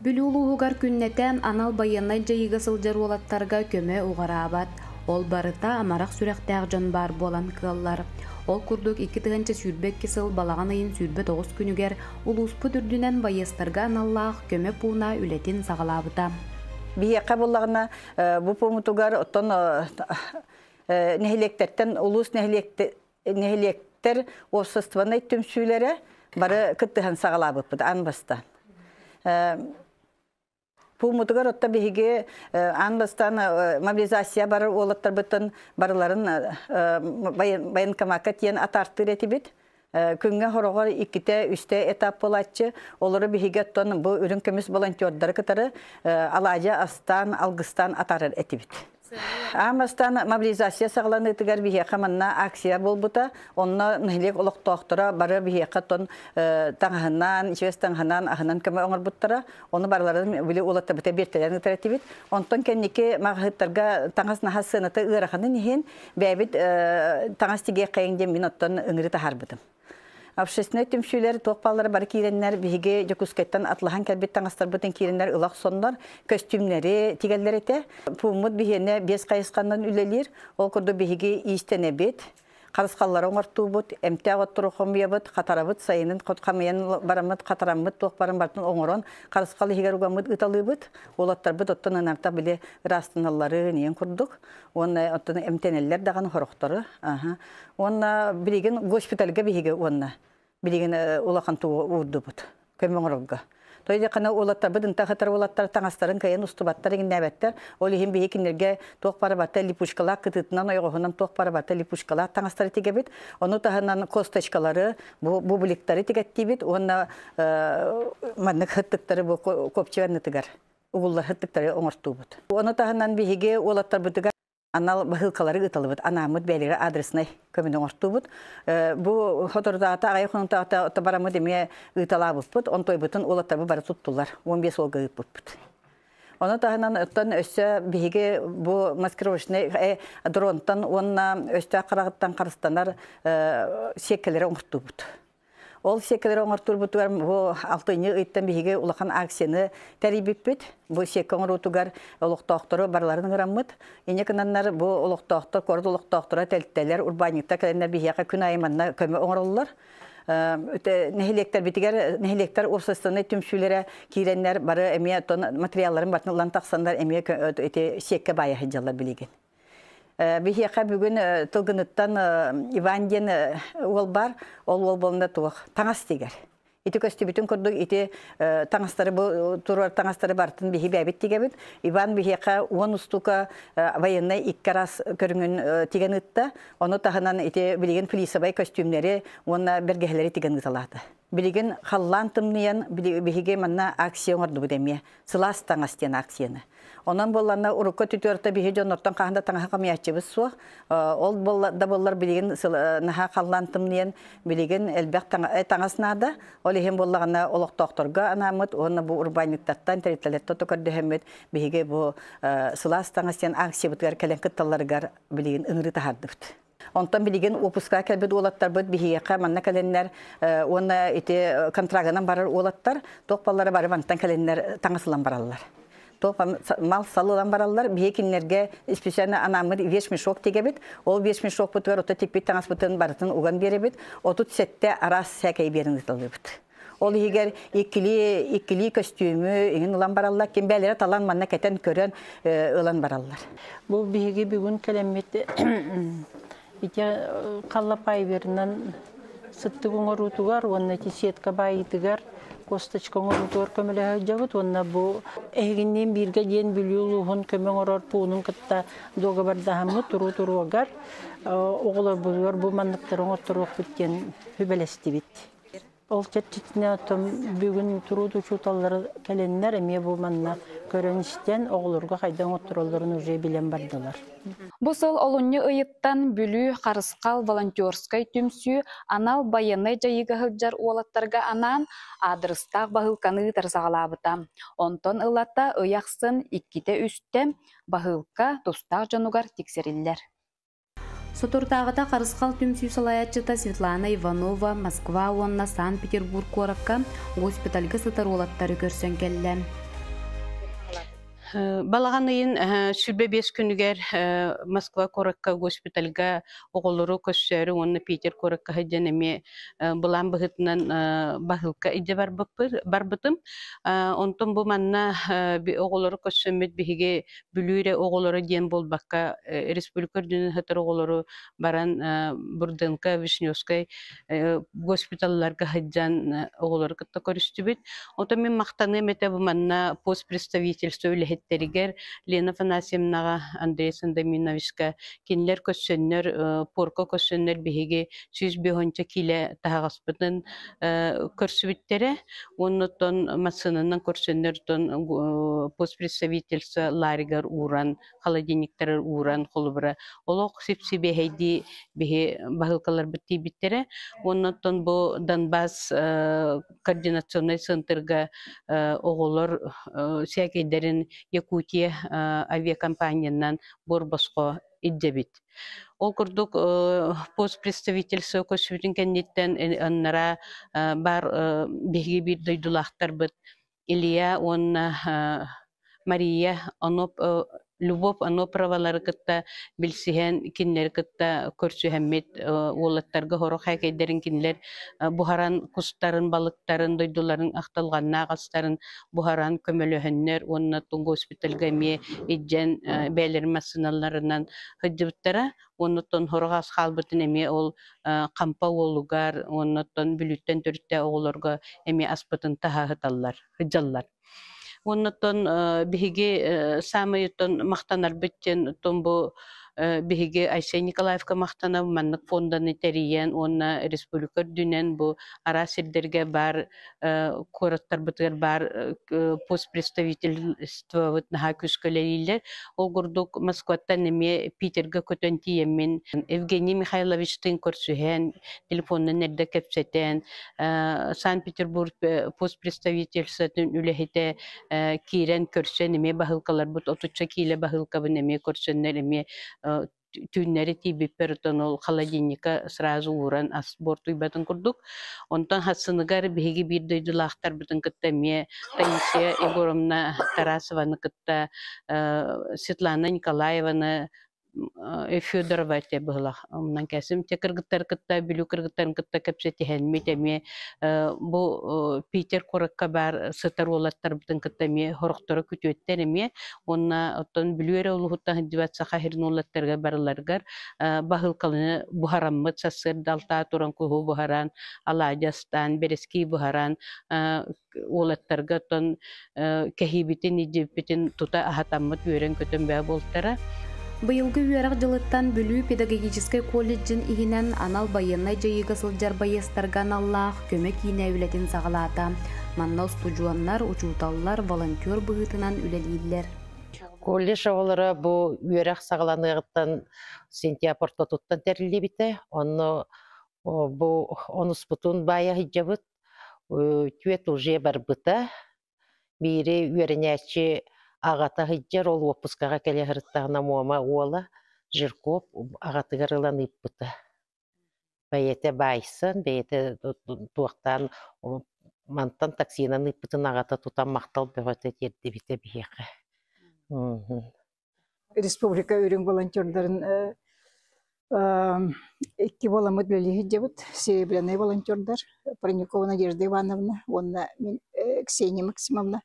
Бүлүү улууһугар күннэтэ анал байыаннай дьайыыга сылдьар уолаттарга көмө уҕараабат. Ол барыта амарах сүрэхтээх дьон баар буолан кыаллар. Ол курдук 2022 сыл балаҕан ыйын 29 күнүгэр улууспут үрдүнэн байыастарга аналлаах көмө пууна үлэтин саҕалаабыта. Биһиэхэ буллаҕына бу пуумутугар оттон нэһилиэктэртэн улуус нэһилиэктэр уопсастыбаннай түмсүүлэрэ бары кыттыһан саҕалаабыппыт аан бастаан. Пуумутугар отто биһиги аан бастаан мобилизация барар уолаттарбытын барыларын военкомакка тиийэн атаартыыр этибит. Күҥҥэ хороҕор иккитэ, үстэ этап буолааччы. Олору биһиги оттон бу үрүҥ көмүс волонтердары кытары алаадьы астаан, алгыстаан атаарар этибит. Аан бастаан мобилизация саҕаланыытыгар биһиэхэ манна акция буолбута. Онно нэһилиэк олохтоохторо бары биһиэхэ тон таҥаһынан, ичигэс таҥаһынан, аһынан көмө оҥорбуттара. Ону барыларын били уолаттарбыта биэртэлээн ыытар этибит. Онтон кэнники маҕаһыыттарга таҥас наһаа сыаната ыараханын иһин бэйэбит таҥас тигиэххэйиҥ диэн мин оттон ыҥырыы таһаарбытым. Общественнай түмсүүлэр туох бааллара бары киирэннэр биһиги Дьокуускайтан атлаһан кэлбит таҥастарбытын киирэннэр ыла охсоннор көстүүмнэри тигэллэр этэ. Пууммут биһиэнэ биэс хайысханан үлэлиир. Ол курдук биһиги иистэнэбит, харысхаллары оҥортуубут, эмтээх оттору хомуйабыт, хатарабыт, сайынын хамыйан бараммыт, хатараммыт, туох барын барытын оҥорон, харысхал иһигэр угаммыт ыталыыбыт. Уолаттарбыт оттон ынарта били ыраастаналлары ниэн курдук. Уонна оттон эмтэнэллэр даҕаны хорохтору. Аха. Уонна билигин госпитальга биһиги уонна билигин улахан тугу уурдубут көмө оҥорорго. Той дьахана уолаттарбыт ынта хатар уолаттар таҥастарын кыайан устубаттар иҥнээбэттэр. Ол иһин биһи кинилэргэ туох барабата липучкалаах кытыытынан ойоҕоһунан туох барабата липучкалаах таҥастары тигэбит. Ону таһынан косточкалары, бу бубликтары тигэттиибит уонна маннык хыттыктары бу копчик угуллар хыттыктары оҥортуубут. Ону таһынан биһиги уолаттарбытыгар анал баһыылкалары ыыталыбыт, анааммыт бэйэлэрэ адреснай көмөнү оҥортуубут. Бу соторутааҕыта аҕыйах хонуктааҕыта бараммыт эмиэ ыыталаабыппыт, онтойбутун уолаттарбыт бары туттулар, 15 уолга ыыппыппыт. Ону таһынан оттон өссө биһиги бу маскировочнай дронтан уонна өстөөх хараҕыттан харыстанар сиэккэлэри оҥортуубут. Ол сиэккэлэри оҥортуурбутугар бу алтынньы ыйтан биһиги улахан акцияны тэрийбиппит. Бу сиэккэ оҥоруутугар олохтоохтору барыларын ыҥыраммыт. Инньэ гынаннар бу олохтоохтор, куорат олохтоохторо, тэлтэлэр, урбаанньыктар кэлэннэр биһиэхэ күн аайы манна көмө оҥороллор. Нэһилиэктэрбитигэр нэһилиэктэр уопсастыбаннай түмсүүлэрэ киирэннэр бары эмиэ материалларын барытын ылан тахсаннар эмиэ ити сиэккэ баайа сылдьаллар билигин. Биһиэхэ бүгүн Тылгыныттан Иван диэн уол бар, ол уол буолна туох таҥас тигэр. Ити көстүбүтүн курдук ити таҥастары бу турар таҥастары барытын биһи бэйэбит тигэбит. Иван биһиэхэ 10 устука военнай икки араас көрүҥүн тигэн ыытта. Ону таһынан ити билигин флисовай көстүүмнэри уонна бэргэһэлэри тигэн ыыталаата. Билигин халлаан тымныйан биһиги манна акция оҥордубут эмиэ. Сылаас таҥас диэн акцияны. Онон буолланна урукку түтүөртэ биһи дьоннортон хаһан да таҥаһы хамыйааччыбыт суох. Ол да буоллар билигин наһаа халлаан тымныйан билигин элбэх таҥас наада. Ол иһин буоллаҕына олохтоохторго анааммыт уонна бу урбаанньыктартан, тэрилтэлэртэн көрдөһөммүт биһиги бу сылаас таҥас диэн акциябытыгар кэлэн кытталларыгар билигин ыҥырыы таһаардыбыт. Онтон билигин уоппускаҕа кэлбит уолаттарбыт биһиэхэ манна кэлэннэр уонна ити контрагынан барар уолаттар туох баллара бары мантан кэлэннэр таҥас ылан бараллар. Туох мал-сал ылан бараллар. Биһи кинилэргэ специально анааммыт вещмешок тигэбит. Ол вещмешокпутугар ото тикпит таҥаспытын барытын уган биэрэбит. 37 араас сээкэй биэрэн ыыталлыбыт. Ол иһигэр иккилии иккилии көстүүмү иҥин ылан бараллар. Ким бээлэрэ талан манна кэтэн көрөн ылан бараллар. Бу биһиги бүгүн кэлэммит ити халлапайверынан сыттык оҥоруутугар уонна ити сетка баайыытыгар косточка оҥоруутугар көмөлөһө сылдьабыт уонна бу эһигинниин бииргэ диэн Бүлүү улууһун көмө оҥорор пуунун кытта дуогабардаһаммыт туруу туруогар оҕолорбутугар бу манныктары оҥотторуохпут диэн сүбэлэстибит. Ол чэрчитинэн оттон бүгүн труд учууталлара кэлэннэр эмиэ бу манна көрөн-истэн оҕолорго хайдах оҥоттороллорун уже билэн бардылар. Бу сыл олунньу ыйыттан Бүлүү Харысхал волонтерскай түмсүү анал байыаннай дьайыыга сылдьар уолаттарга анаан аадырыстаах баһыылканы ыытары саҕалаабыта. Онтон ылата ый ахсын иккитэ-үстэ баһыылка тустаах дьонугар тиксэриллэр. Соторутааҕыта Харысхал түмсүү салайааччыта Светлана Иванова Москва уонна Санкт-Петербург куоракка госпитальга сытар уолаттары көрсөн кэллэ. Балаҕан ыйын 25 күнүгэр Москва куоракка госпитальга оҕолору көрсөөрү уонна Питер куоракка сылдьан эмиэ былаан быһыытынан баһыылка илдьэ барбытым. Онтон бу манна оҕолору көрсөммүт биһиги Бүлүү эрэ оҕолоро диэн буолбакка, республика үрдүнэн сытар оҕолору баран Бурденко, Вишневскай госпиталларга сылдьан оҕолору кытта көрүстүбүт. Оттон мин махтаныам этэ бу манна постпредставительство үлэһиттэригэр Лена Афанасьевнаҕа, Андрей Сандаминовичка кинилэр көрсөннөр, порка көрсөннөр биһиги 105 киилэ таһаҕаспытын көрсүбүттэрэ. Уонна оттон массыынанан көрсөннөр оттон постпредставительство лаарыгар ууран холодильниктары ууран холобура олох сип-сибиэһэйдии биһи баһыылкаларбыт тиийбиттэрэ. Уонна оттон бу Донбасс координационнай центрга оҕолор сээкэйдэрин Якутия авиакомпаниянан буор-босхо илдьэбит. Ол курдук постпредставительство көссүүтүн кэнниттэн аннараа баар биһиги биир дойдулаахтарбыт Илья уонна Мария Оноп Любовь Онопровалары кытта билсиһэн, кинилэри кытта көрсүһэммит уолаттарга сорох һээкэйдэрин кинилэр буһаран кустарын, балыктарын, дойдуларын ахтылҕаннаах астарын буһаран көмөлөһөннөр уонна госпитальга эмиэ илдьэн бэйэлэрин массыыналарынан сылдьыбыттара. Уонна оттон сорох ас хаалбытын эмиэ ол Хампа уолугар уонна оттон Бүлүүттэн төрүттээх оҕолорго эмиэ аспытын таһаһыталлар, сылдьаллар. Уонна оттон биһиги саамай оттон махтанарбыт диэн оттон бу биһиги Айсен Николаевка махтанабыт маннык фонданы тэрийэн уонна республика үрдүнэн бу араас сирдэргэ баар куораттарбытыгар баар постпредставительствобыт наһаа күүскэ үлэлииллэр. Ол курдук Москваттан эмиэ Питергэ көтөн тиийэммин Евгений Михайловичтыын көрсүһэн, телефонунан эрдэ кэпсэтэн, Санкт-Петербург постпредставительствотын үлэһитэ киирэн көрсөн эмиэ баһыылкаларбыт отучча киилэ баһыылкабын эмиэ көрсөннөр эмиэ түүннэри тиийбиппэр оттон ол холодильникка сразу ууран ас буортуйбатын курдук. Онтон хасыныгар биһиги биир дойдулаахтарбытын кытта эмиэ Таисия Егоровна Тарасованы кытта Светлана Николаеваны Федорова этэ быһылах оннан кэсим те кыргыттары кытта Бүлүү кыргыттарын кытта кэпсэтиһэммит эмиэ бу Питер куоракка баар сытар уолаттарбытын кытта эмиэ сорохторо күтүөттэр эмиэ уонна оттон Бүлүү эрэ улууһуттан сылдьыбат Саха сирин уолаттарыгар барыларыгар баһыылкалыны буһараммыт сарсыарда алтаа туран куһу буһаран алаадьы астаан бэрэскии буһаран уолаттарга оттон кэһиибитин илдьибиппитин тута аһатаммыт үөрэн-көтөн бөҕө буолтара. Быйылгы үөрэх дьылыттан Бүлүү педагогическай колледжын иһинэн анал байыаннай дьайыыга сылдьар байыастарга аналлаах көмө киинэ үлэтин саҕалаата. Манна устудьуоннар, учууталлар волонтер быһыытынан үлэлииллэр. Колледж оҕолоро бу үөрэх саҕаланыаҕыттан сентябрь ортотуттан тэриллибитэ. Онно бу онуспутун баайа сылдьабыт. Түөрт уже барбыта. Биири үөрэнээччи аҕата сылдьар, ол уоппускаҕа кэлэ сырыттаҕына Муома уола Жирков аҕатыгар ылан ыыппыта. Бэйэтэ баайсан, бэйэтэ туохтаан мантан таксинан ыыппытын аҕата тутан махтал бөҕөтө тиэрдибитэ биһиэхэ. Республика үрүҥ волонтердарын икки буоламмыт үлэлии сылдьабыт. Серебряный волонтердар Парникова Надежда Ивановна уонна мин Ксения Максимовна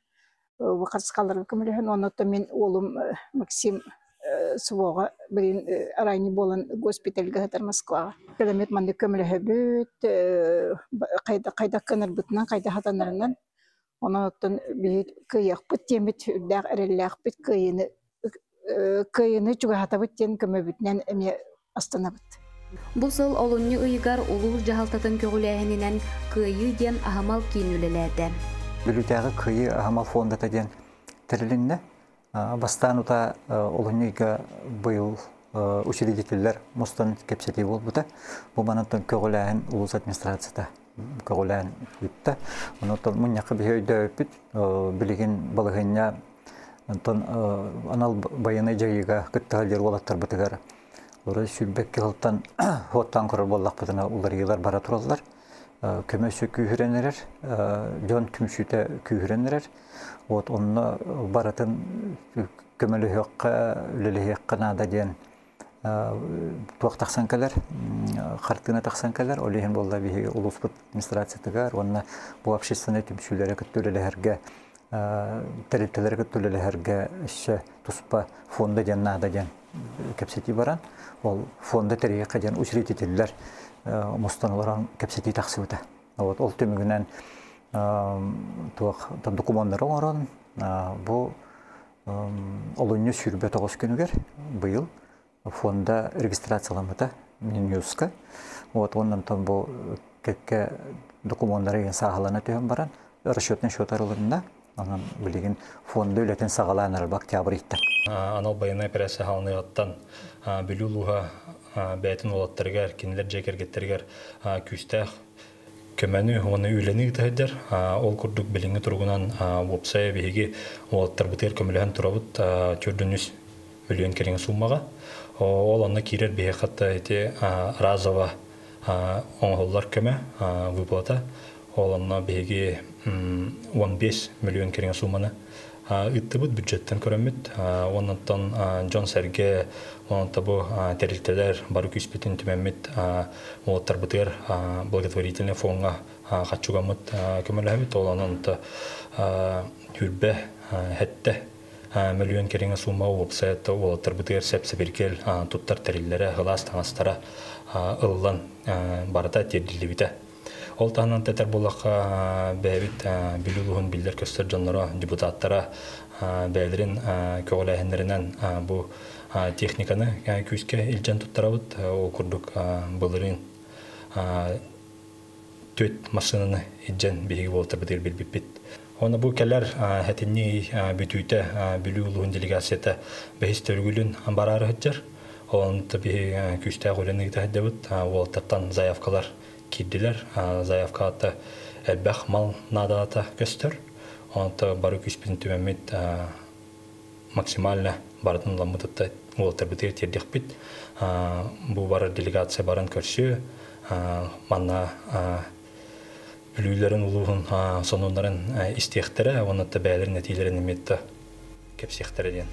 бу харысхалларга көмөлөһөн уонна оттон мин уолум Максим СВО-ҕа билигин ранний буолан госпитальга сытар Москваҕа. Кэлэммит маннык көмөлөһөбүт, хайдах гынарбытынан, хайдах сатанарынан. Онон оттон биһи кыайыахпыт диэммит үрдээх эрэллээхпит кыайыыны кыайыыны чугаһатабыт диэн көмөбүтүнэн эмиэ астынабыт. Бу сыл олунньу ыйыгар улуус дьаһалтатын көҕүлээһининэн Кыайыы диэн аһымал киин үлэлээтэ. Бүлүүтээҕи Кыайыы аһымал фондата диэн тэрилиннэ. Бастаан утаа олунньу ыйга быйыл учредителлэр мустан кэпсэтии буолбута. Бу манантан көҕүлээһин улуус администрацията көҕүлээн ыытта. Онон мунньахха биһи өйдөөбүппүт билигин балаһыанньа онтон анал байыаннай дьайыыга кытта сылдьар уолаттарбытыгар урут сүүрбэкки сылтан хуоттаан көрөр буоллахпытына уларыйыылар бара тураллар. Көмөсү күүһүрэн эрэр, дьон түмсүүтэ күүһүрэн эрэр. Вот онно барытын көмөлөһүөххэ, үлэлэһиэххэ наада диэн туох тахсан кэлэр, хартыына тахсан кэлэр. Ол иһин буолла биһиги улууспут администрациятыгар уонна бу общественнай түмсүүлэри кытта үлэлэһэргэ, тэрилтэлэри кытта үлэлэһэргэ өссө туспа фонда диэн наада диэн кэпсэтии баран, ол фонда тэрийиэххэ диэн учредителлэр мустан олорон кэпсэтии тахсыбыта. Вот ол түмүгүнэн туох докумуоннары оҥорон бу олунньу 29 күнүгэр быйыл фонда регистрацияламмыта Минюстка. Вот оннан бу кэккэ докумуоннары сааһылана түһэн баран расчетный счет арылынна. Онон билигин фонда үлэтин саҕалаан эрэр октябрь ыйыттан. Анал байыаннай операция саҕаланыаҕыттан Бүлүү улууһа бэйэтин уолаттарыгар, кинилэр дьиэ кэргэттэригэр күүстээх көмөнү уонна үлэни ыыта сылдьар. Ол курдук билиҥҥи туругунан уопсайа биһиги уолаттарбытыгар көмөлөһөн турабыт 403 миллион кэриҥэ сууммаҕа. Ол онно киирэр биһиэхэ ити разово оҥоһуллар көмө выплата. Ол онно биһиги 15 миллион кэриҥэ сууманы ыыттыбыт бюджеттен көрөммүт. Оннуттан дьон-сэргэ, онон бу тэрилтэлэр бары күүспүтүн түмэммит уолаттарбытыгар благотворительный фоҥҥа харчы угаммыт көмөлөһөбүт. Ол онон 27 миллион кэриҥэ сумма уопсай уолаттарбытыгар сэп-сэбиргэл туттар тэриллэрэ, сылаас таҥастара ыллан барыта тиэрдиллибитэ. Ол таһынан этэр буоллахха, бэйэбит Бүлүү улууһун биллэр көстөр дьонноро, депутаттара бэйэлэрин көҕүлээһиннэринэн бу техниканы күүскэ илдьэн туттарабыт. Ол курдук былырыын түөрт массыынаны илдьэн биһиги уолаттарбытыгар биэрбиппит. Оны бу кэлэр сэтинньи бүтүүтэ Бүлүү улууһун делегацията бэһис төгүлүн бараары сылдьар. Онон биһи күүстээх үлэни ыыта сылдьабыт. Уолаттартан заявкалар киирдилэр. Заявкаҕа элбэх мал наадата көстөр. Онон бары күүспүтүн түмэммит максимально барытын ыламмытытта уолаттарбытыгар тиэрдиэхпит. Бу барар делегация баран көрсүө. Манна Бүлүүлэрин улууһун сонуннарын истиэхтэрэ, уонна бэйэлэрин этиилэрин эмиэ кэпсиэхтэрэ диэн.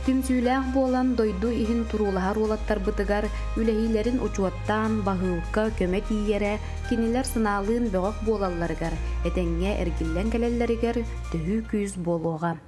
Түмсүүлээх буолан дойду иһин туруулаһар уолаттарбытыгар үлэһиилэрин учуоттаан, баһыылка, көмө тиийэрэ, кинилэр санаалыын бөҕөх буолалларыгар, этэҥҥэ эргиллэн кэлэллэригэр төһүү күүс буолуоҕа.